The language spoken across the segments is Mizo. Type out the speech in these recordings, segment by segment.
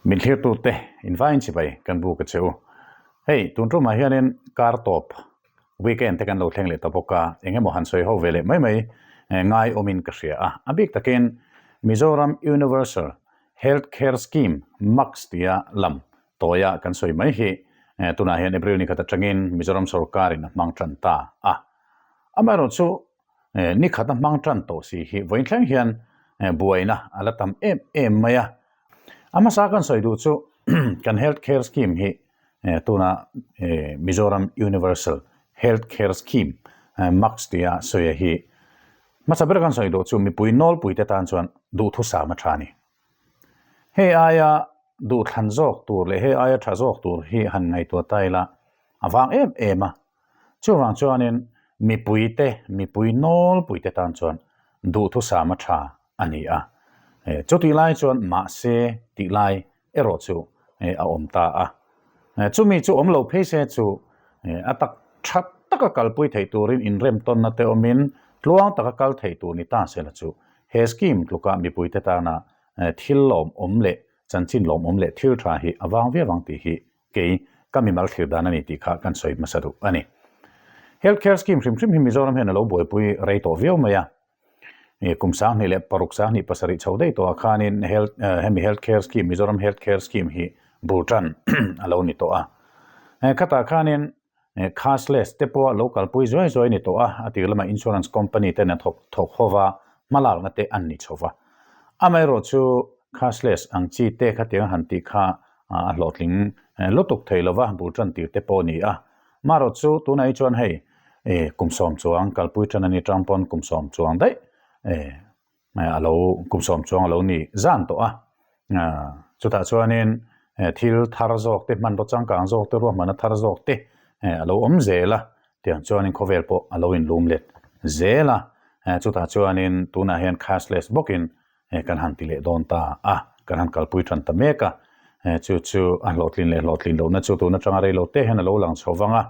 Min thlirtute invaiin chibai kan buk a che u. Hei, tun tumah hianin kar tawp weekend te kan lo thleng leh ta bawk a, eng emaw han sawi ho ve leh mai mai ngai awmin ka hria a. A bik takin Mizoram Universal Health Care Scheme, MACS tia lam tawia kan sawi mai hi tunah hian April ni khat atangin Mizoram sawrkarin a hmang tan ta a. Amaherawhchu Ni khat a hmang tan tawh si hi vawiin thleng hian buaina a la tam em em mai a. A hmasa kan sawi duh chu kan health care scheme hi tuna Mizoram Universal Health Care Scheme MACS tia sawi a hi hmasa ber kan sawi duh chu mipui nawlpui te tan chuan duhthusam a tha a ni. Hei aia duhthlan zawk tur leh hei aia tha zawk tur hi han ngaihtuah ta ila a vang em em a. Chuvang chuanin mipuite, mipui nawlpuite tan chuan duhthusam a tha a ni a. Chutih lai chuan mahse tih lai erawh chu a awm ta a. Chumi chu awm lo phei se chu a tak tha taka kalpui theih turin inremtawnna te awmin tluang taka kal theih tur ni ta sela chu he scheme tluka mipuite tana thil lawmawm leh chanchin lawmawm leh thil tha hi a vang viau ang tih hi Kei, ka mimal thlir dan a ni tih kha kan sawi hmasa duh a ni. Health Care Scheme hrim hrim hi Mizoram hian a lo buaipui rei tawh viau mai a. Kum 20 leh paruk 20 pasarih chho daih tawhah khanin health hemi Health Care Scheme, Mizoram Health Care Scheme hi bul tan a lo ni tawh a. Khatah khanin Cashless te pawh lo kalpui zuai zuai a ni tawh a, a tir lamah insurance company ten a thawk thawk ho va, hmalakna te an ni chho va. Amaherawhchu cashless ang chi te khatiang a han tih kha a hlawhtling lutuk thei lo va, bul tan tir te pawh a ni a. Marawhchu tunah hi chuan hei kum sawm chuang kalpui tan a ni tang pawn kum sawm chuang daih a lo kum sawm chuang a lo ni zan tawh a. Chutah chuanin thil thar zawk te hmanraw changkang zawk te ruahmanna thar zawk te a lo awm zel a, tiang chuanin khawvel pawh a lo inlum let zel a. Chutah chuanin tunah hian cashless bawkin kan han ti leh dawn ta a, kan han kalpui tan ta mek a. Chu chu a hlawhtlin leh hlawhtlin lohna chu tun atanga rei lo te hian a lo lang chho vang a.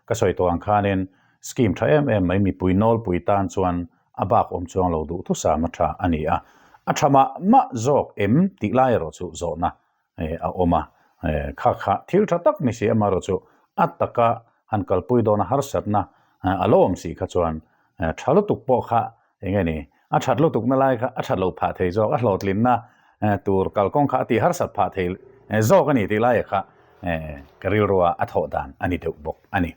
Ka sawi tawh ang khanin scheme tha em em mai mipui nawlpui tan chuan a bak awm chuang lo duh thusam a tha a ni a. A tha mah mah zawk em tih lai erawh chu zawhna a awm a. Kha kha thil tha tak ni si amaherawh chu a taka han kalpui dawna harsatna a lo awm si kha chuan tha lutuk pawh kha Eng nge ni? A that lutukna lai kha a that loh phah thei zawk, a hlawhtlinna tur kalkawng kha a tih harsat phah thei zawk a ni tih laia kha ka rilrua a thawh dan a ni deuh bawk a ni.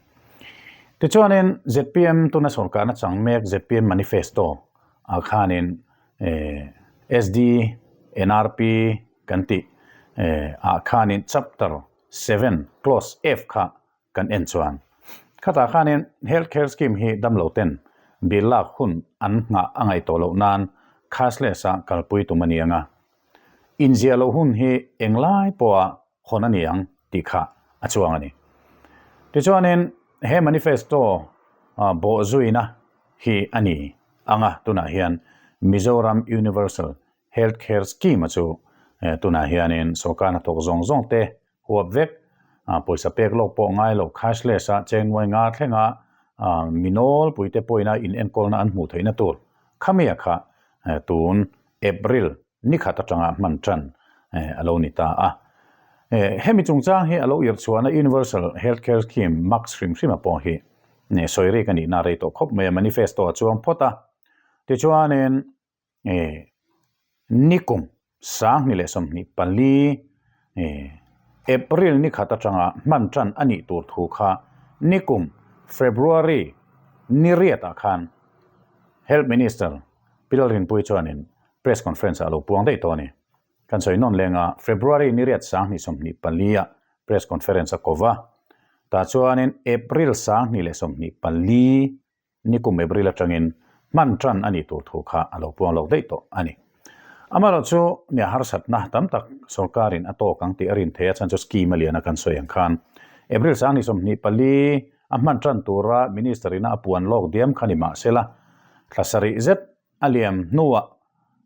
Tichuanin zpm tuna sawrkarna chang mek zpm manifesto ah khanin SD, NRP kan tih ah khanin chapter 7 clause F kha kan en chuan khatah khanin health care scheme hi damlo ten bill lak hun an nghah a ngaih tawh loh nan cashless a kalpui tum a ni ang a, inziah loh hun hi englai pawha hawn a ni ang tih kha a chuang a ni. Tichuanin he manifesto bawhzuina hi a ni ang a, tunah hian Mizoram Universal Health Care Scheme a chu tunah hianin sawrkar hnathawk zawng zawng te Huap vek, pawisa pek lawk pawh ngai lo, cashless a cheng nuai nga thlenga mi nawlpuite pawhin a inenkawlna an hmuh theihna tur khamia kha tun April ni khat atanga hman tan a lo ni ta a. Hemi chungchang hi a lo irhchhuahna Universal Health Care Scheme max hrim hrima pawh hi sawi rik a nihna rei tawh khawp mai a, manifesto a chuang phawt a. Tichuanin Nikum 2024 April ni khat atanga hman tan a nih tur thu kha nikum February ni riatah khan Health Minister Pi Lalrinpuii chuanin press conference ah a lo puang daih tawh a ni. Kan sawi nawn leng a, February ni riat 2024 ah press conference a ko va, tah chuanin April 2024 Nikum April atangin hman tan a nih tur thu kha a lo puang lawk daih tawh a ni. Amaherawhchu nia harsatna tam tak sorkarin a tawk ang tih a rin thei a, chhan chu scheme a lian a kan sawi ang khan April 24 a hman tan tura Minister ina a puan lawk diam kha ni mahsela thla sarih zet a liam hnuah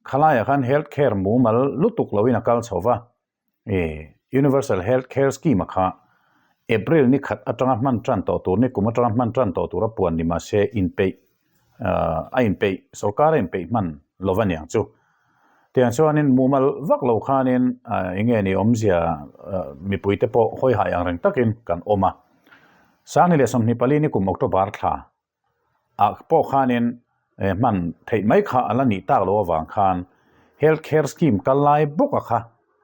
khalaiah khan health care mumal lutuk loin a kal chho va. Universal Health Care Scheme a kha April ni khat atanga hman tan tawh tur ni kum atanga hman tan tawh tura puan ni mahse inpeih a inpeih sorkar a inpeih hman lo va niang chu. Tiang chuanin mumal vak lo khanin eng nge ni awmzia mipuite pawh hawihai ang reng takin kan awm a. Sangni leh 24 ni kum October thla ah pawh khanin hman theih mai kha a la nih tak loh avang khan Health Care Scheme kal lai bawk a kha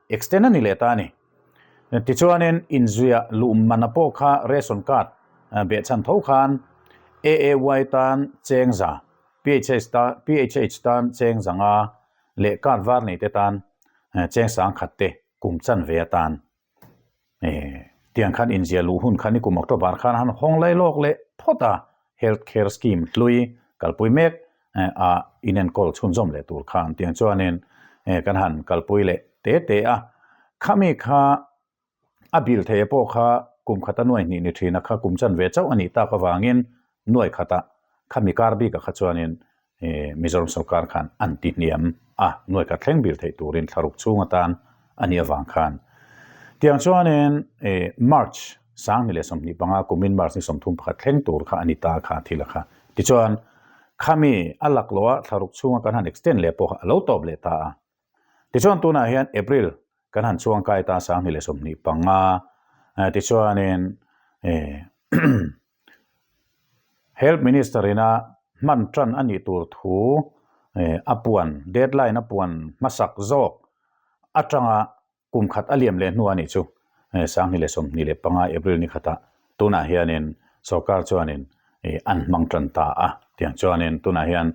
extend a ni leh ta a ni. Tichuanin inzuia luh mana pawh kha ration card behchhan tho khan AAY tan cheng za, PHH tan PHH tan cheng zanga leh card var neite tan cheng sangkhat te kum chanve atan Tiang khan inziah luh hun kha nikum October khan han hawng lai lawk leh phawt a, Health Care Scheme hlui kalpui mek a inenkawl chhunzawm leh tur khan tiang chuanin kan han kalpui leh te te a. Khami kha a bil thei pawh kha kum khata nuai hnih ni thin a kha kum chanve chauh a nih tak avangin nuai khatah khami kar bikah kha chuanin Mizoram sorkar khan an ti hniam a, nuai khat thleng bil theih turin thlaruk chhung atan a nih avang khan. Tiang chuanin March 2025 kumin March ni 31 thleng tur kha a ni ta kha thil a kha. Tichuan khami a laklawh a thlaruk chhunga kan han extend leh pawh kha a lo tawp leh ta a. Tichuan tunah hian April kan han chuang kai ta 2025 tichuanin Health Minister ina hman tan a nih tur thu a puan deadline a puan hmasak zawk atanga kum khat a liam leh hnu a nih chu 2025 April ni khatah tunah hianin sorkar chuanin an hmang tan ta a tiang chuanin tunah hian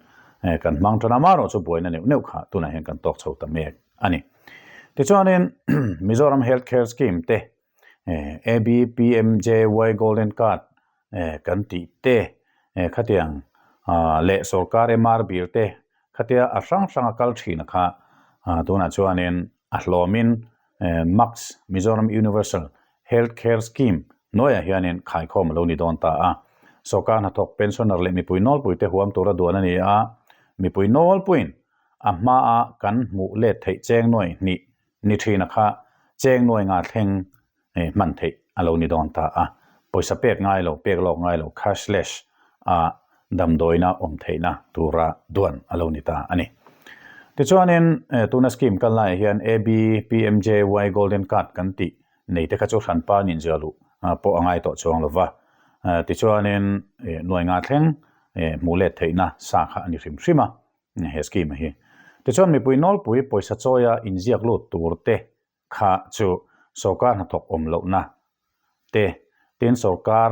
kan hmang tan a amaherawh chu buaina neuh neuh kha tunah hian kan tawk chho ta mek a ni. Tichuanin Mizoram Health Care Scheme te ABPMJY Golden Card kan tih te khatiang leh sorkar MR bill te khatia a hrang hrang a kal thin a kha tunah chuanin a hlawmin MACS Mizoram Universal Health Care Scheme hnuaiah hianin khaikhawm a lo ni dawn ta a. Sorkar hnathawk pensioner leh mipui nawlpui te huam tura duan a ni a, mipui nawlpuiin a hmaa kan hmuh let theih cheng nuai hnih Ni thina kha cheng nuai nga thleng hman theih a lo ni dawn ta a, pawisa pek ngai lo, pek lawk ngai lo, cashless, a damdawina awm theihna tura duan a lo ni ta a ni. Tichuanin tuna scheme kal laiah hian ABPMJY Golden Card kan tih nei te kha chu hranpa an inziah luh pawh a ngai tawh chuang lo va, tichuanin nuai nga thleng hmuh let theihna sa kha a ni hrim hrim a. He scheme hi. Tichuan mipui nawlpui pawisa chawia inziak lut tur te kha chu sorkar hnathawk awm lohna te, tin sorkar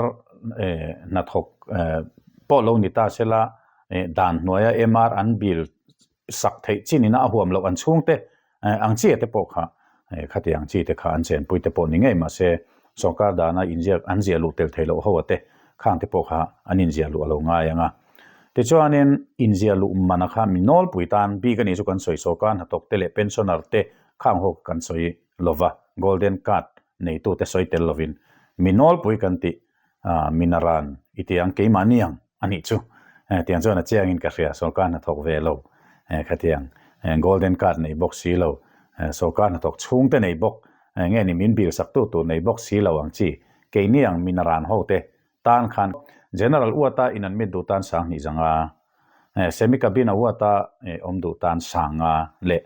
hnathawk pawh lo ni ta sela dan hnuaia MR an bill sak theih chin ina a huam loh an chhungte Ang chi te pawh kha khati ang chi te kha an chenpui te pawh ni ngei mahse sorkar dana inziak an ziah luh tel thei loh ho a te khang te pawh kha an inziah luh a lo ngai ang a. Tichuanin inziah luh mana kha mi nawlpui tan bik a nih chu kan sawi sorkar hnathawk te leh pensioner te khang ho kan sawi lova golden card neitu te sawi tel lovin mi nawlpui kan tih Minaran i ti ang keimahni ang a nih chu tiang chuan a chiangin ka hria sorkar hnathawk ve lo khatiang golden card nei bawk si lo sorkar hnathawk chhungte nei bawk nge ni min bilsak tu tur nei bawk si lo ang chi keini ang Minaran ho te tan khan General uata in an mit duh tan 2000 zanga semi cabin a uata awm duh tan 50 leh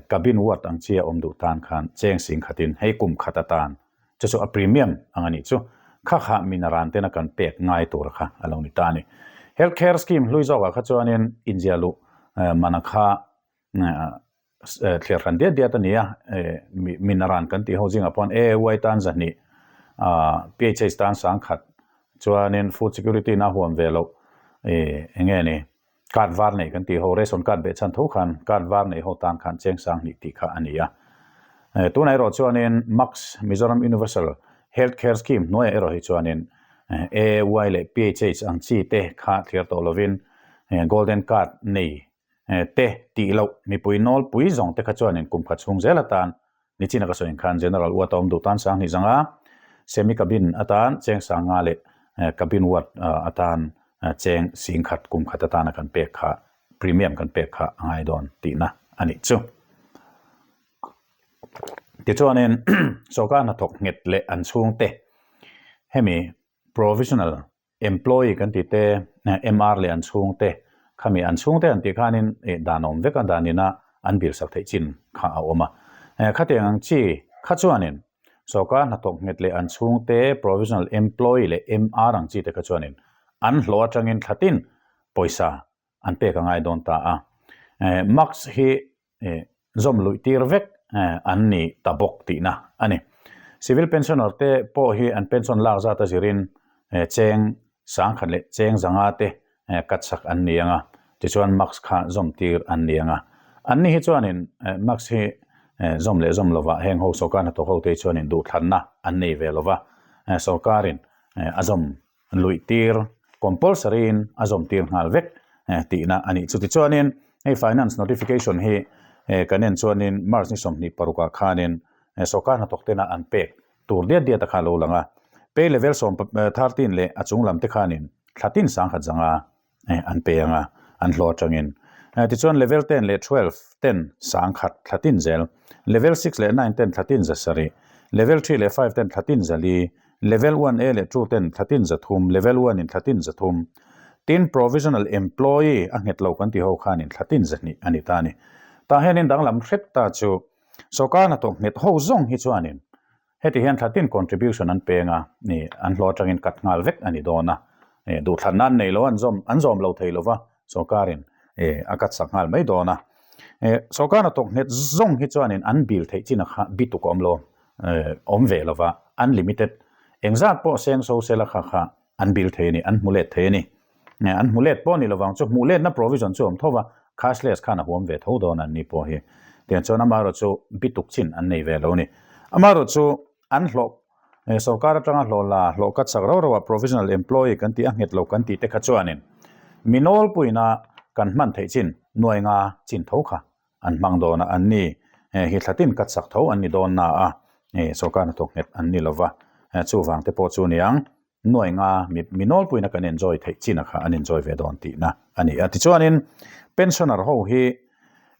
cabin uat ang chi a awm duh tan khan cheng sing khatin hei kum khat atan Chu chu a premium ang a nih chu. Kha kha min a ran tena kan pek ngai tur kha a lo ni ta a ni. Health care scheme hlui zawkah kha chuanin inzia luh mana kha thliar hran diat diat a ni a, min a ran kan tih ho zingah pawh AAY tan 200, PHH tan 1000 chuanin food security na huam ve loh eng nge ni Card var nei kan tih ho, ration card beh chhan tho khan card var nei ho tan khan cheng 2000 tih kha a ni a. Tunah erawh chuanin MACS, Mizoram Universal Health Care Scheme, hnuaiah erawh hi chuanin AAY leh PHH ang chi te kha thlir tawh lovin Golden Card nei te tih loh mipui nawlpui zawng te kha chuanin kum khat chhung zel atan Nichina ka sawi ang khan General Ward a awm duh tan 2000 zanga Semi Cabin atan cheng 50 leh Cabin Ward atan cheng 10,000 kum khat atana kan pek kha premium kan pek kha a ngai dawn tihna a nih chu. Tichuanin sorkar hnathawk nghet leh an chhungte hemi provisional Employee kan tih te, MR leh an chhungte, khami an chhungte an tih khanin dan a awm vek a, dan ina an bill sak theih chin kha a awm a. Khatiang ang chi kha chuanin sorkar hnathawk nghet leh an chhungte provisional employee leh MR ang chi te kha chuanin an hlawh atangin thlatin pawisa an pek a ngai dawn ta a. Mask hi zawm luih tir vek an ni ta bawk tihna a ni. Civil pensioner te pawh hi an pension lak zat a zirin cheng sangkhat leh cheng zanga te cut sak an ni ang a, tichuan mask kha zawm tir an ni ang a. An ni hi chuanin mask hi zawm leh zawm lovah heng ho sorkar hnathawk ho te hi chuanin duhthlanna an nei ve lova, sorkarin a zawm luih tir compulsory in a zawm tir nghal vek tihna a nih chu. Tichuanin hei finance notification hi kan en chuanin March ni 26 ah khanin sorkar hnathawk tena an pek tur diat diat a kha a lo lang a. Pay level 13 leh a chung lam te khanin thla tin 10,000 zanga an pe ang a, an hlawh atangin. Tichuan level 10 leh 12 ten 10,000 thla tin zel, level 6 leh 9 ten thla tin 700, level 3 leh 5 ten thla tin 4, level 1 A leh 2 ten thla tin 300, level 1 in thla tin 300. Tin provisional employee a nghet lo kan ti ho khanin thla tin 200 a ni ta a ni. Tah hianin danglam hret ta chu sorkar hnathawk nghet ho zawng hi chuanin Heti hian thla tin contribution an peng a, ni an hlawh atangin cut nghal vek a ni dawn a, duhthlanna an nei lo an zawm an zawm lo thei lova sorkarin a cut sak nghal mai dawn a. Sorkar hnathawk nghet zawng hi chuanin an bill theih chin a kha bituk a awm lo awm ve lova, unlimited, engzat pawh seng so sela kha kha an bill thei a ni, an hmu let thei a ni. An hmu let pawh a ni lovang chu hmuh letna provision chu a awm tho va, cashless khan a huam ve tho dawn an ni pawh hi. Tiang chuan amaherawh chu bituk chin an nei ve lo a ni. Amaherawh chu an hlawh sorkar atanga hlawh la hlawh kat sak rau rau ah provisional employee kan tih a nghet lo kan tih te kha chuanin mi nawlpuina kan hman theih chin nuai nga chin tho kha an hmang dawn a, an ni hi thla tin kat sak tho an ni dawn na a, sorkar hnathawk nghet an ni lova, chuvang te pawh chu niang. Nuai nga mi mi nawlpuina kan enjoy theih chin a kha an enjoy ve dawn tihna a ni a. Tichuanin pensioner ho hi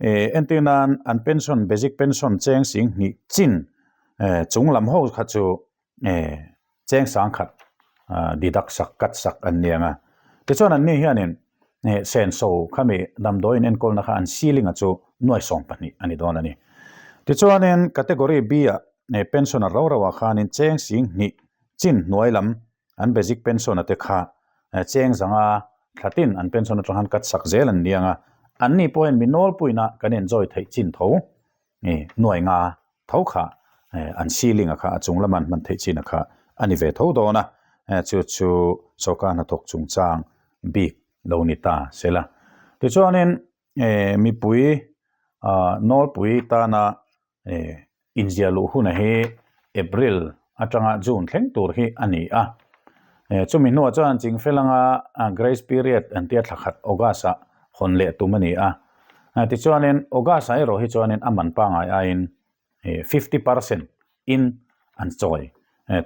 eh entir nan an pension basic pension cheng sing hnih chin eh chung lam ho kha chu eh cheng sang khat ah deduct sak cut sak an ni ang a. Tichuan an ni hianin eh senso khami damdawiin enkawlna kha an ceiling a chu nuai 12 a ni dawn a ni. Tichuanin category B ah eh pensioner ro ro ah khanin cheng sing hnih chin hnuai lam an basic pension a te kha cheng zanga thla tin an pension atang khan cut sak zel an niang a, an ni pawh hian mi nawlpuina kan enjoy theih chin tho nuai nga tho kha an ceiling a kha a chung lama an hman theih chin a kha a ni ve tho dawn a, chu chu sorkar hnathawk chungchang bik lo ni ta sela. Tichuanin mipui nawlpui tana Inziah luh huna hi April atanga June thleng tur hi a ni a. Chumi hnuah chuan Chingfel anga grace period an tia thla khat August ah hawn leh tum a ni a. Tichuanin August ah erawh hi chuanin a man pangngai aiin 50% in an chawi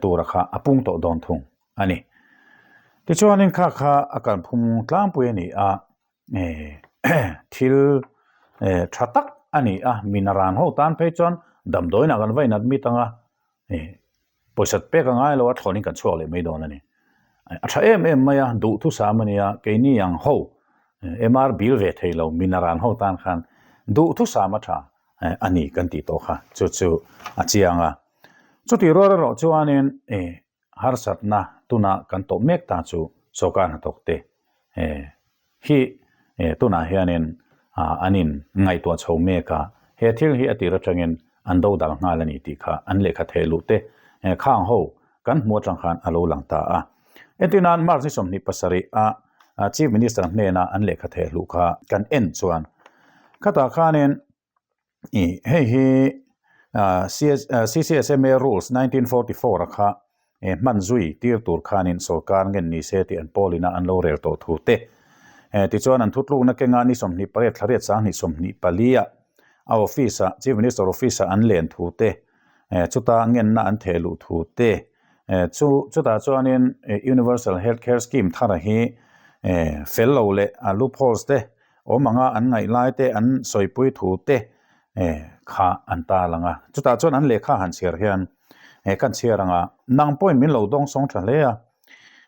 tura kha a pung tawh dawn thung a ni. Tichuanin kha kha a kalphung tlangpui a ni a. thil tha tak a ni a, min a ran ho tan phei chuan damdawiin ah kan va in admit ang a, pawisa pek a ngai lo a thlawnin kan chhuak leh mai dawn a ni. A tha em em mai a, duhthusam a ni a, keini ang ho MR bill ve thei lo min a ran ho tan khan duhthusam a tha a ni kan tih tawh kha chu chu a chiang a. Chutih rual erawh chuanin harsatna tuna kan tawh mek ta chu sorkar hnathawk te hi tunah hianin an in ngaihtuah chho mek a, he thil hi a tir atangin an do dal nghal a ni tih kha an lehkha theh luh te khang ho kan hmu atang khan a lo lang ta a. Entir nan March ni 27 a Chief Minister hnena an lehkha theh luh kha kan en chuan khatah khanin Ih hei hi ah CCSMA Rules 1944 a kha eh hman zui tir tur khanin sorkar ngen ni se tih an pawlina an lo rel tawh thu te. Eh tichuan an thutlukna kenga ni 28 thla riat 2024 ah a office ah Chief Minister office ah an len thu te eh chuta ngenna an theh luh thu te eh chu chutah chuanin Universal Health Care Scheme thara hi eh fel lo leh a loopholes te Awm anga an ngaih lai te, an sawipui thu te kha an ta lang a. Chutah chuan an lehkha han chhiar hian kan chhiar anga nang pawhin min lo dawng sawng tha hle a.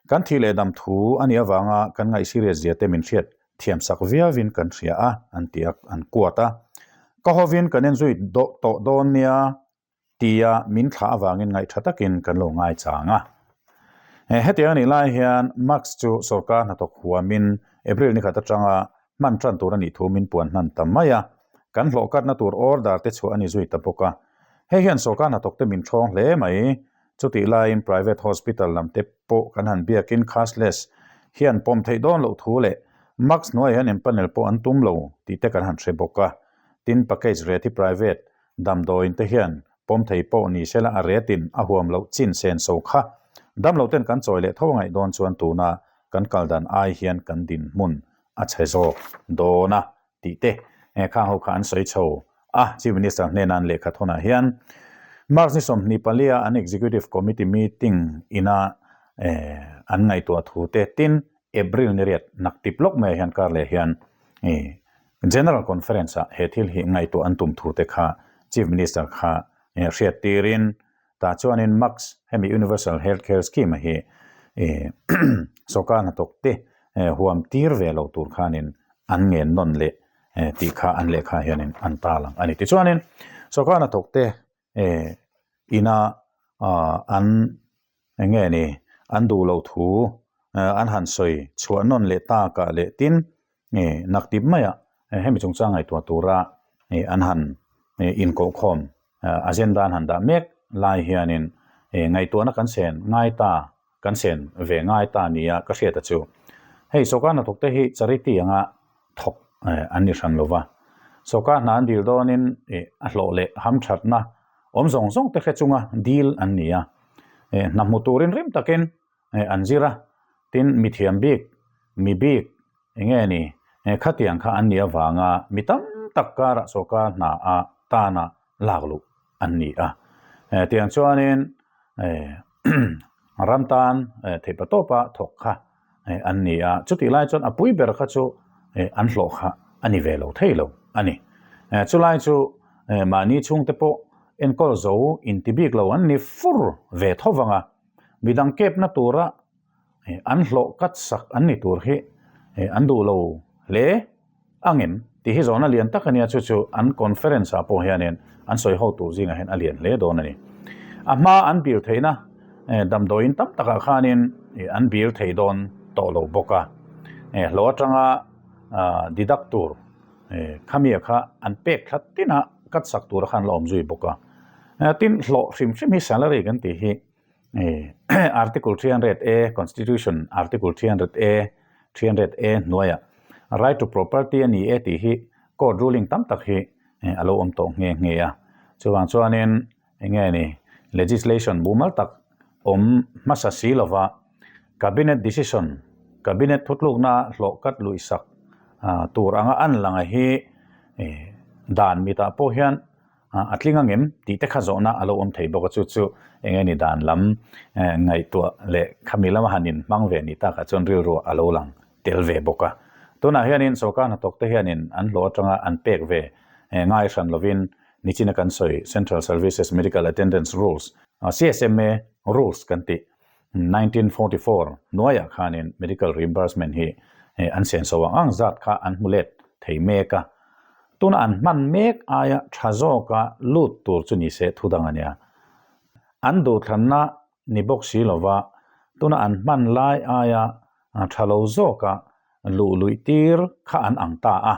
Kan thih leh dam thu a nih avanga kan ngaih serious zia te min hriat thiam sak viauin kan hria a, an ti a, an quote a. Ka hovin kan enzui tawh dawn nia tia min thlah avangin ngaihṭha takin kan lo ngaichang a. Hetiang a nih lai hian Max chu sawrkar hnathawk huamin April ni khat atanga hman ṭan tur a nih thu min puan hnan ta mai a, kan hlawhkatna tur order te chhuah a ni zui ta bawk a. Hei hian sawrkar hnathawk te min ṭhawng hle mai. Chutih laiin private hospital lam te pawh kan han biakin cashless hian pawm theih dawn loh thu leh Max hnuaiah hian empanel pawh an tum lo tih te kan han hre bawk a. Tin, package rate hi private Damdawiin te hian pawm thei pawh ni sela a retin a huam loh chin sen so kha. Damlo ten kan chawi leh tho a ngaih dawn chuan tuna kan kal dan ai hian kan dinhmun a chhe zawk dawn a tih te khang ho kha an sawi chho a. Chief Minister hnena an lehkha thawnah hian March ni 24 a an Executive Committee meeting ina an ngaihtuah thu te tin April ni riat naktip lawk maiah hian kar leh hian General Conference ah he thil hi ngaihtuah an tum thu te kha Chief Minister kha hriat tirin tah chuanin Max hemi Universal Health Care Scheme a hi sawrkar hnathawk te huam tir ve lo tur khanin an ngen nawn leh tih kha an lehkha hianin an ta lang a ni. Tichuanin sawrkar hnathawk te ina an Eng nge ni, an duh loh thu an han sawi chhuah nawn leh tak ah leh tin naktip maiah hemi chungchang ngaihtuah tura an han inkohkhawm agenda an han dah mek lai hianin ngaihtuahna kan sen ngai ta, kan sen ve ngai ta nia ka hriat a chu. Hei sawrkar hnathawk te hi charity anga thawk an ni hran lova, sawrkar hna an dil dawnin a hlawh leh hamthatna awm zawng zawng te hre chunga dil an ni a, hna hmu turin rim takin an zir a, tin mithiam bik, mi bik eng nge ni khatiang kha an nih avanga mi tam tak karah sawrkar hna a tana lak luh an ni a, tiang chuanin ram tan theihpa tawpa thawk kha an ni a, chutih lai chuan a pui ber kha chu an hlawh kha a ni ve lo thei lo a ni. Chulai chu mahni chhungte pawh enkawl zo inti bik lo an ni fur ve tho vang a, midang kepna tura an hlawh kat sak an ni tur hi an duh lo hle. A ngem tih hi zawhna lian tak a nia, chu chu an conference ah pawh hianin an sawi ho tur zingah hian a lian hle dawn a ni. A hma an bil theihna damdawiin tam takah khanin an bil thei dawn tawh lo bawk a, hlawh atanga deduct tur khamia kha an pek thla tina cut sak tura khan la awm zui bawk a. Tin, hlawh hrim hrim hi salary kan tih hi Article 300A, Constitution Article 300A, 300A hnuaiah Right to Property a ni e tih hi Court ruling tam tak hi a lo awm tawh nghe nghe a. Chuvang chuanin eng nge ni legislation mumal tak awm hmasa si lova Cabinet decision, Cabinet thutlukna hlawh kat luihsak tur anga an langa hi dan mitah pawh hian A tling ang em tih te kha zawhna a lo awm thei bawk a, chu chu eng nge ni dan lam ngaihtuah leh khami lama han inhmang ve ni takah chuan rilru a lo lang tel ve bawk a. Tunah hianin sawrkar hnathawk te hianin an hlawh atanga an pek ve ngai hran lovin nichina kan sawi Central Services Medical Attendance Rules, CSMA Rules kan tih 1944 hnuaiah khanin medical reimbursement hi an senso ang ang zat kha an hmu let thei mek a, tuna an hman mek aia tha zawka lut tur chu ni se thu dang a nia. An duhthlanna ni bawk si lova tuna an hman lai aia tha lo zawka luh luih tir kha an ang ta a.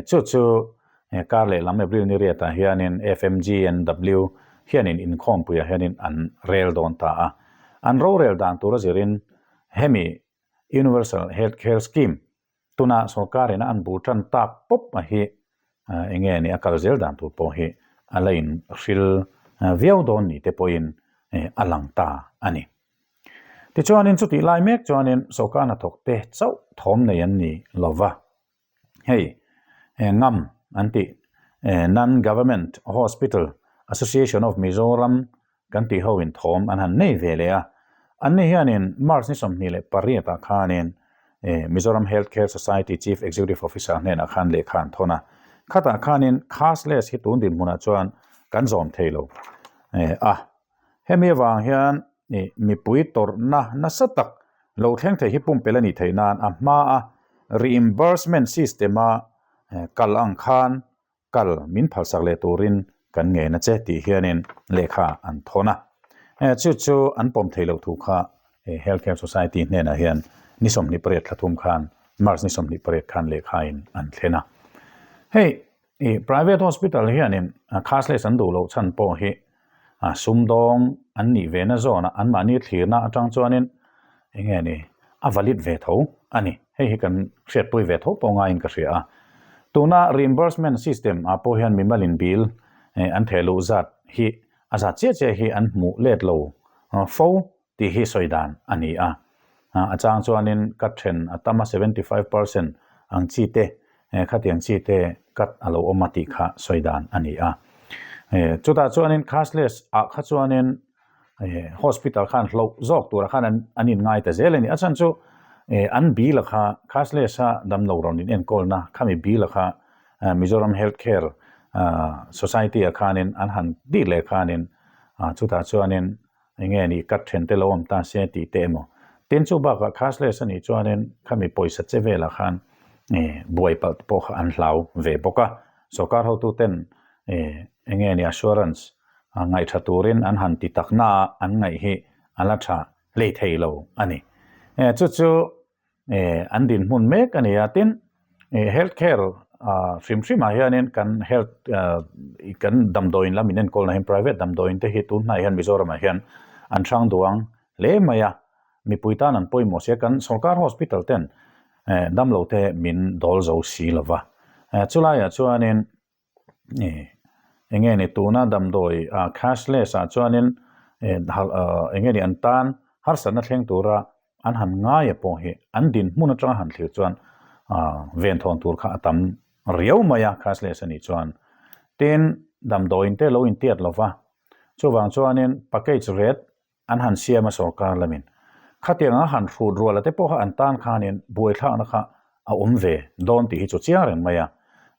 Chu chu kar lehlam April ni riatah hianin FMGNW hianin inkhawmpuiah hianin an rel dawn ta a. An rorel dan tura zirin hemi Universal Health Care Scheme tuna sawrkarin a an bul tan tak pawp a hi eng nge ni a kal zel dan tur pawh hi a la inhril viau dawn ni te pawhin a lang ta a ni. Tichuanin chutih lai mek chuanin sawrkar hnathawkte chauh thawm nei an ni lova. Hei ngam an tih Non Government Hospital Association of Mizoram kan tih ho in thawm an han nei ve leh a. Anni hianin March ni 28 ah khanin Mizoram Health Care Society Chief Executive Officer hnenah khan lehkha an thawn a. Khatah khanin cashless hi tun dinhmunah chuan kan zawm thei lo a. Hemi avang hian mipui tawrhna nasa tak lo thleng thei hi pumpelh a nih theih nan a hmaa reimbursement system-a kal ang khan kal min phalsak leh turin kan ngen a che tih hianin lehkha an thawn a. Chu chu an pawm thei loh thu kha Health Care Society hnenah hian ni 28 thla thum khan March ni 28 khan lehkhain an thlen a. Hei private hospital hianin cashless an duh loh chhan pawh hi sumdawng an nih ve na zawnah anmahni thlirna atang chuanin eng nge ni a valid ve tho a ni. Hei hi kan hriatpui ve tho pawh ngaiin ka hria a. Tuna reimbursement system ah pawh hian mimalin bill an theh luh zat hi a zat chiah chiah hi an hmuh let lo fo tih hi sawi dan a ni a. A chang chuanin cut then a tam a 75% ang chi te khatiang chi te cut a lo awm a tih kha sawi dan a ni a. Chutah chuanin cashless ah kha chuanin hospital khan hloh zawk turah khan an in ngai ta zel a ni. A chhan chu an bill a kha cashless a damlo rawn in enkawlna khami bill a kha Mizoram Health Care Society ah khanin an han tih leh khanin chutah chuanin Eng nge nih cut then te lo awm ta se tih te emaw. Tin chu bakah cashless a nih chuanin khami pawisa che velah khan buai palh te pawh kha an hlau ve bawk a. Sorkar hotu ten eng nge nih assurance ngaihtha turin an han ti tak na a an ngaih hi a la tha hlei thei lo a ni. Chu chu an dinhmun mek a ni a, tin health care hrim hrim ah hianin kan health kan damdawiin lam in enkawlna hian private damdawiin te hi tun hnaiah hian Mizoram ah hian an hrang duang hle mai a, mipui tan an pawimawh si a, kan sorkar hospital ten damlo te min dawl zo si lova, chulaiah chuanin Eng nge ni tuna damdawi cashless ah chuanin eng nge ni an tan harsatna thleng tura an han ngai a pawh hi an dinhmun atanga han thlir chuan venthawn tur kha a tam riau mai a cashless a nih chuan. Tin, damdawiin te lo intiat lova chuvang chuanin package rate An han siam a sorkar lamin. Khatiang a han hrut ruala te pawh kha an tan khanin buaithlakna kha a awm ve dawn tih hi chu chiang reng mai a.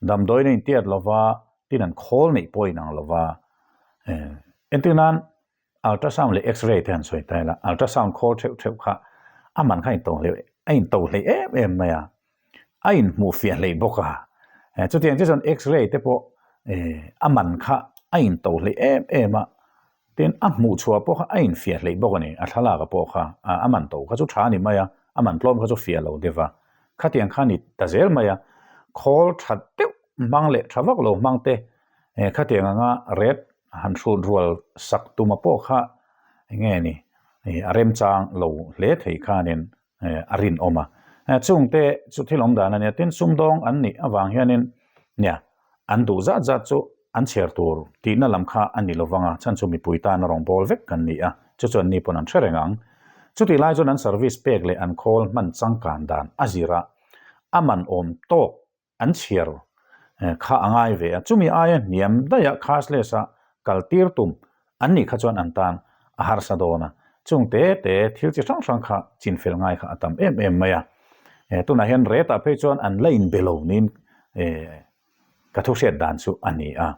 Damdawiin a intiat lova, tin an khawl neih pawh a inang lova. Entir nan ultrasound leh x-ray te han sawi ta ila, ultrasound khawl theuh theuh kha a man kha a into hleuh a into hleih em em mai a. A inhmuh fiah hleih bawk a. Chutiang chu chuan x-ray te pawh a man kha a into hleih em em a. Tin, a hmuh chhuah pawh kha a infiah hleih bawk a ni, a thlalak a pawh kha, a man to kha chu tha a ni mai a, a man tlawm kha chu fiah lo deuh a, khatiang kha a ni ta zel mai a, khawl tha deuh hmang leh tha vak lo hmang te, khatiang anga ret han hrut rual sak tuma pawh kha eng nge ni, a remchang lo hle thei khanin a rinawm a. Chungte chu thil awm dan a nia, tin sumdawng an nih avang hianin nia an duh zat zat chu an chhiar tur tihna lam kha a ni lovang a, chhan chu mipui tana rawn bawl vek kan ni a, chu chu anni pawn an hre reng ang. Chutih lai chuan an service pek leh an khawl hman changkan dan a zir a, a man awm tawk an chhiar kha a ngai ve a, chumi aia hniam daih a cashless a kal tir tum an nih kha chuan an tan a harsa dawn a, chung te te thil chi hrang hrang kha chinfel ngai kha a tam em em mai a, tunah hian rate ah phei chuan an la inbe lo niin ka thu hriat dan chu a ni a,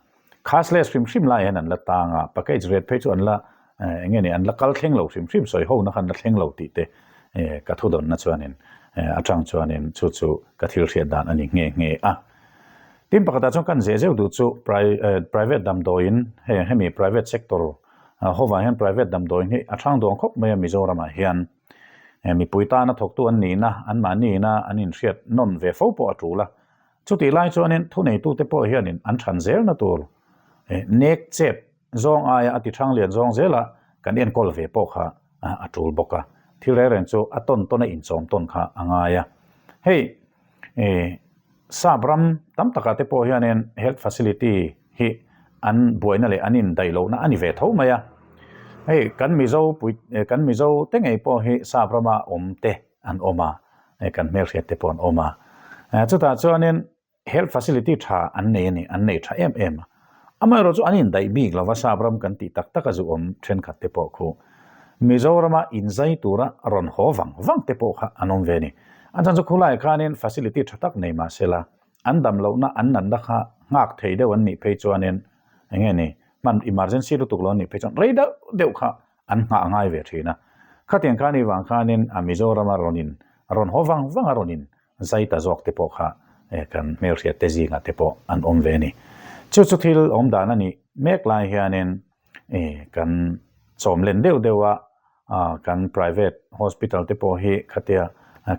cashless hrim hrim lai hian an la tang a, package rate phei chu an la eng nge ni an la kal thleng lo hrim hrim sawi ho na kha an la thleng lo tih te ka thu dawnna chuanin atang chuanin chu chu ka thil hriat dan a ni nghe nghe a. Tin pakhatah chuan kan zeh zeuh duh chu private damdawiin hei hemi private sector hovah hian private damdawiin hi a hrang duang khawp mai a Mizoramah hian mipui tana thawktu an nihna anmahni ina an inhriat nawn ve fo pawh a tul a. Chutih lai chuanin thuneitute pawh hianin an than zelna tur nek chep zawng aia a ti hrang lian zawng zela kan enkawl ve pawh kha a tul bawk a. Thil reng reng chu a tawn tawn a inchawm tawn kha a ngai a. Hei sap ram tam takah te pawh hianin health facility hi an buaina leh an indaih lohna a ni ve tho mai a. Hei kan Mizo pui kan Mizo te ngei pawh hi sap rama awm te an awm a, kan hmelhriat te pawh an awm a. Chutah chuanin health facility tha an nei a ni, an nei tha em em a. Amaherawh chu an indaih bik lova sap ram kan tih tak tak a zu awm thenkhat te pawh khu Mizorama inzai tura rawn haw vang vang te pawh kha an awm ve a ni. A chhan chu khulaiah khanin facility tha tak nei mah sela an dam lohna an natna kha nghak thei deuh an nih phei chuanin eng nge ni hman emergency lutuk lo an nih phei chuan rei deuh deuh kha an nghah a ngai ve thin a. Khatiang khan i vang khanin a Mizorama rawn in rawn haw vang vang a rawn in zai ta zawk te pawh kha kan hmelhriat te zingah te pawh an awm ve a ni. Chu chu thil awm dan a nih mek lai hianin kan chawm len deuh deuh a, kan private hospital te pawh hi khatia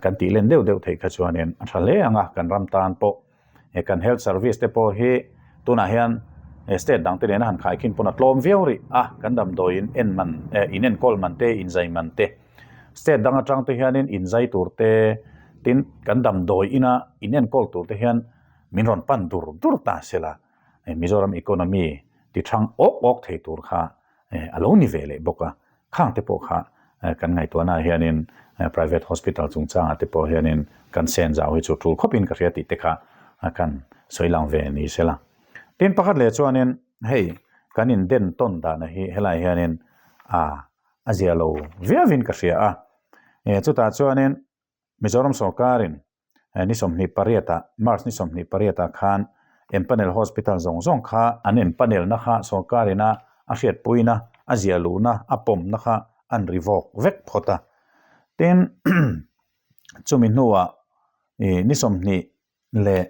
kan tih len deuh deuh theih kha chuanin a tha hle ang a, kan ram tan pawh kan health service te pawh hi tunah hian state dang te nena han khaikhin pawn a tlawm viau rih a, kan damdawi in en man in enkawl man te inzai man te state dang atang te hianin inzai tur te tin kan damdawi ina in enkawl tur te hian min rawn pan dur dur ta se la, Mizoram economy ti thang awk awk thei tur kha a lo ni ve leh bawk a, khang te pawh kha kan ngaihtuahna ah hianin private hospital chungchangah te pawh hianin kan sen zau hi chu tul khawpin ka hria tih te kha kan sawi lang ve ni se la. Tin pakhat leh chuanin hei kan inden tawn dana hi helai hianin a a zia lo viauin ka hria a, chutah chuanin Mizoram sawrkarin ni 28 ah March ni 28 ah khan empanel hospital zawng zawng kha an empanel na kha sawrkar ina a hriatpui na a ziah luh na a pawm na kha an ri vawk vek phawt a tin chumi hnuah ih ni 20 leh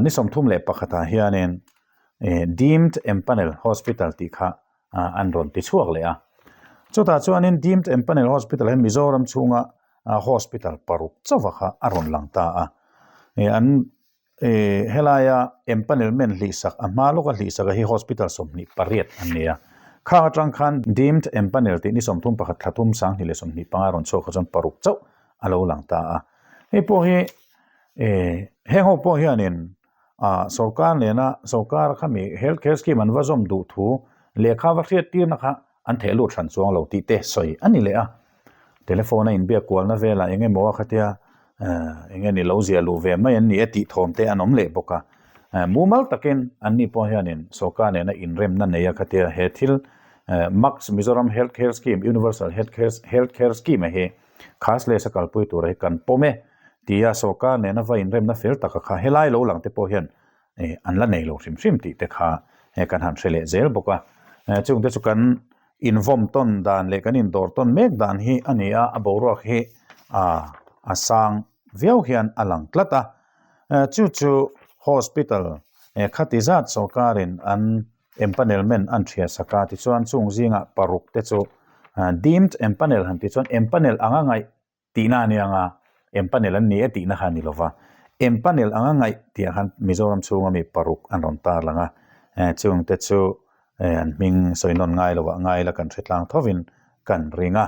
ni 31 ah hianin ih deemed empanel hospital tih kha an rawn ti chhuak leh a chutah chuanin deemed empanel hospital hi Mizoram chhunga hospital paruk chauh kha a rawn lang ta a ih an ih helaia empanelment hlihsak a hma lawka hlihsak hi hospital 28 an ni a khang atang khan deemed empanel tih ni 31 thla thum 2025 rawn chhuak kha chuan paruk chauh a lo lang ta a hei pawh hi ih heng ho pawh hianin ah sorkar nena sorkar khami health care scheme an va zawm duh thu lehkha va hriat tirna kha an theh lut hran chuang lo tih te sawi a ni leh a telephone a inbiak kualna velah eng emaw a khatia eh eng nge ni lo ziah luh ve mai an ni e tih thawm te an awm leh bawk a eh mumal takin an ni pawh hianin sorkar nena inremna nei a khatia he thil eh max Mizoram health care scheme universal health care health care scheme a hi cashless a kalpui tura hi kan pawm e tia sorkar nena va inremna fel taka kha helai lo lang te pawh hian eh an la nei lo hrim hrim tih te kha eh kan han hre leh zel bawk a eh chung te chu kan invawm tawn dan leh kan indawr tawn mek dan hi a ni a a boruak hi ah a sang viau hian a lang tlat a eh chu chu hospital eh khati zat sorkarin an empanelment an thiah sak a tichuan chung zingah paruk te chu deemed empanel han tih chuan empanel anga ngaih tihna a ni ang a, empanel an ni e tihna kha a ni lo va, empanel anga ngaih tih ah khan Mizoram chhunga mi paruk an rawn tar lang a, chung te chu an hming sawi nawn ngai lo ah ngai la kan hre tlang thovin kan ring a,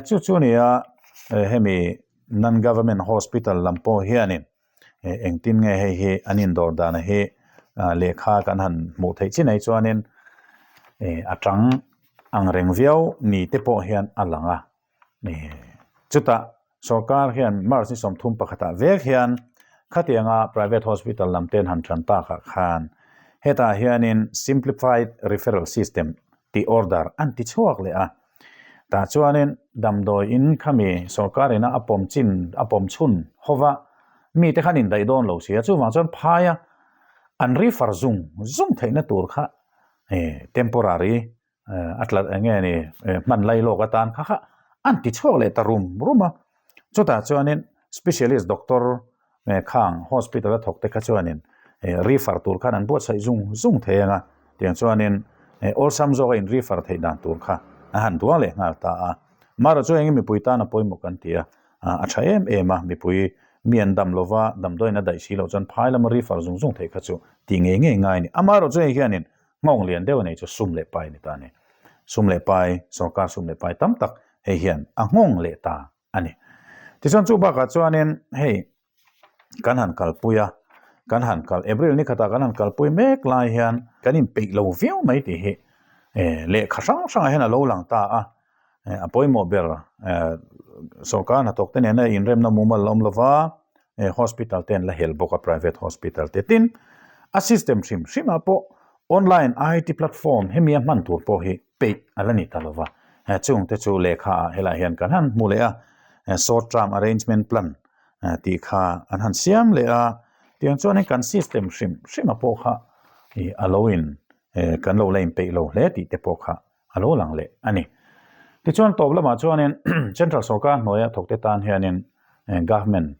chu chu a ni a hemi non-government hospital lam pawh hianin engtin nge hei hi an indawr dana hi lehkha kan han hmuh theih chin ai chuanin a tang ang reng viau ni te pawh hian a lang a. Chutah sorkar hian March ni 31 ah vek hian khatianga private hospital lam ten han tan takah khan hetah hianin simplified referral system tih order an ti chhuak leh a. Tah chuanin damdawi in khami sorkar ina a pawm chin a pawm chhun hova mite khan indaih dawn lo si a chuvang chuan phaia an refer zung zung theihna tur kha temporary a tla eng nge ni hman lai lawk atan kha kha an ti chhuak leh ta rum rum a chutah chuanin specialist doctor khang hospital a thawk te kha chuanin refer tur khan an buatsaih zung zung thei ang a tiang chuanin awlsam zawk a in refer theih dan tur kha a han duang leh nghal ta a marawh chu eng mipui tan a pawimawh kan ti a a tha em em a mipui mi an dam lova damdawiin a daih si loh chuan phai lama refer zung zung theih kha chu tih ngei ngei ngai a ni amarawh chu hei hianin Nghawng lian deuh a nei chu sum leh pai a ni ta a ni. Sum leh pai, sorkar sum leh pai tam tak hei hian a nghawng leh ta a ni. Tichuan chu bakah chuanin hei kan han kalpui a, kan han kal April ni khatah kan han kalpui mek lai hian kan inpeih lo viau mai tih hi lehkha hrang hrangah hian a lo lang ta a. A pawimawh ber sorkar hnathawk te nena inremna mumal a awm lova hospital te an la hel bawk a private hospital te tin a system hrim hrim ah pawh online IT platform hemi a hman tur pawh hi peih a la ni ta lova chung te chu lehkha ah helai hian kan han hmu leh a short term arrangement plan tih kha an han siam leh a tiang chuan kan system hrim hrim ah pawh kha a lo in kan lo la inpeih lo hle tih te pawh kha a lo lang leh a ni. Tichuan tawp lamah chuanin Central sorkar hnuaia thawkte tan hianin Government,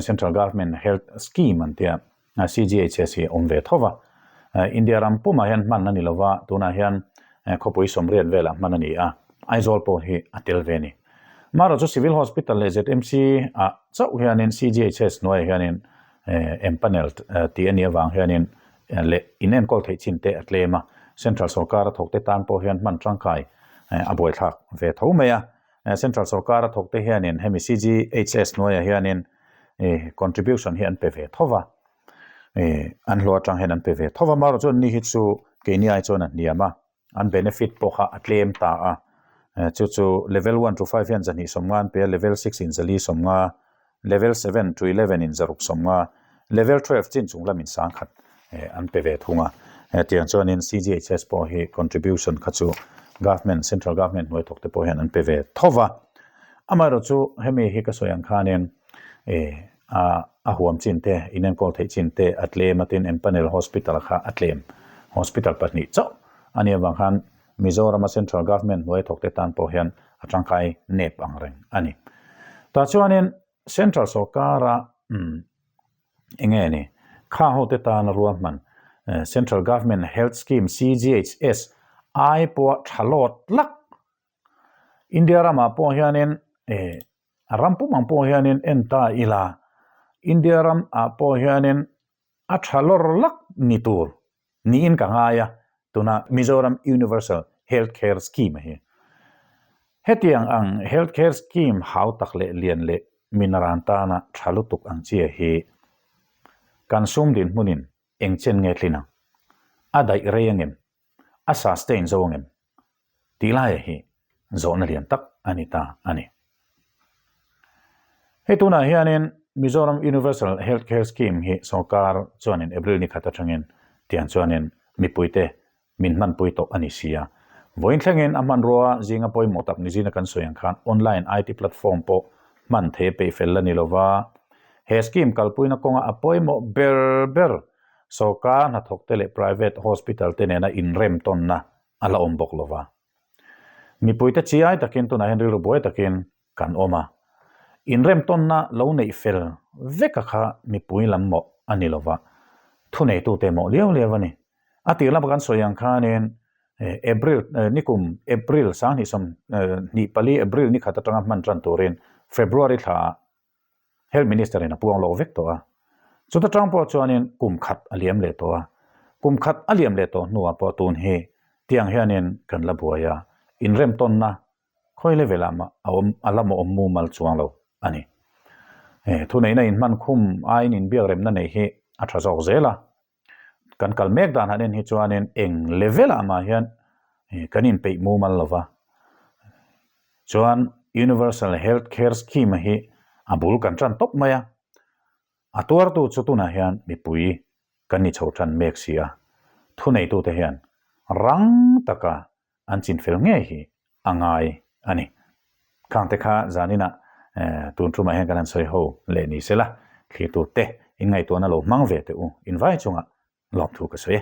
Central Government Health Scheme an tia CGHS hi a awm ve tho va. India ram pumah hian hman a ni lova, tunah hian khawpui sawmriat velah hman a ni a, Aizawl pawh hi a tel ve a ni. Amaherawhchu Civil Hospital leh ZMC ah chauh hianin CGHS hnuaiah hianin empanelled tih a nih avang hianin leh inenkawl theih chin te a tlem a, Central sawrkar a thawkte tan pawh hian hman tangkai a buaithlak ve tho mai a. Central sawrkar a thawkte hianin hemi CGHS hnuaiah hianin contribution hi an pe ve tho va, an hlawh atang hian an pe ve tho va, amaherawhchu anni hi chu keini ai chuan a hniam a. an benefit pawh kha a tlem ta a, chu chu level 1 to 5 hian zahnih 50 an pe a, level 6 in zali 50, level 7 to 11 in zaruk 50, level 12 chin chung lamin sangkhat an pe ve thung a, hetiang chuanin CGHS pawh hi contribution kha chu government, central government hnuai thawk te pawh hian an pe ve tho va, amaherawhchu hemi hi ka sawi ang khanin a huam chin te, inenkawl theih chin te a tlem a tin Empanel Hospital kha a tlem hospital pahnih chauh a nih avang khan Mizorama Central Government hnuai thawk te tan pawh hian a tangkai nep ang reng a ni. Tah chuanin Central sawrkara eng nge ni kha ho te tana ruahman Central Government Health Scheme, CGHS, ai pawha tha lawt lak India ramah pawh hianin A ram pum ang pawh hianin en ta ila, India ram ah pawh hianin a tha lawr lak ni tur niin ka ngai a, tuna Mizoram Universal Health Care Scheme hi. Hetiang ang Health Care Scheme hau tak leh lian leh minaran tana tha lutuk ang chia hi kan sum dinhmunin eng chen nge tlin ang? A daih rei angem? A sustain zo angem? Tih laia hi zawhna lian tak a ni ta a ni. Hei tunah hianin Mizoram Universal Health Care Scheme hi sorkar chuanin April ni khat atangin tiang chuanin mipuite min hmanpui tawh a ni si a. Vawiin thlengin a hmanrua zinga pawimawh tak ni zina kan sawi ang khan online IT platform pawh hman thei a peih fel la ni lova. He scheme kalpuina kawnga a pawimawh ber ber sorkar hnathawkte leh private hospital te nena inremtawnna a la awm bawk lova. Mipuite chiai takin tunah hian rilru buai takin kan awm a. Inremtawnna lo neih fel veka kha mipui lam mawh a ni lova, thuneitute mawh liau liau a ni. A tir lama kan sawi ang khanin April nikum April 2024 April ni khat atanga hman tan turin February thlaah Health Minister in a puang lo vek tawh a, chuta tang pawh chuanin kum khat a liam leh tawh a, kum khat a liam leh tawh hnuah pawh tun hi tiang hianin kan la buai a, inremtawnna khawi level ah mah a awm a la mawh awm mumal chuang lo a ni. Thuneihna inhman khum aiin inbiakremna nei hi a tha zawk zel a, Kan kal mek dan han en hi chuanin eng level ah mah hian kan inpeih mumal lo va. Chuan Universal Health Care Scheme hi a bul kan tan tawp mai a. A tuartu chu tunah hian mipui kan ni chho tan mek si a. Thuneitute hian rang taka an chinfel ngei hi a ngai a ni. Khangte kha zaninah tun tumah hian kan han sawi ho leh ni sela, thlir tur te in ngaihtuahna lo hmang ve teh u, invai chungah lawmthu ka sawi e.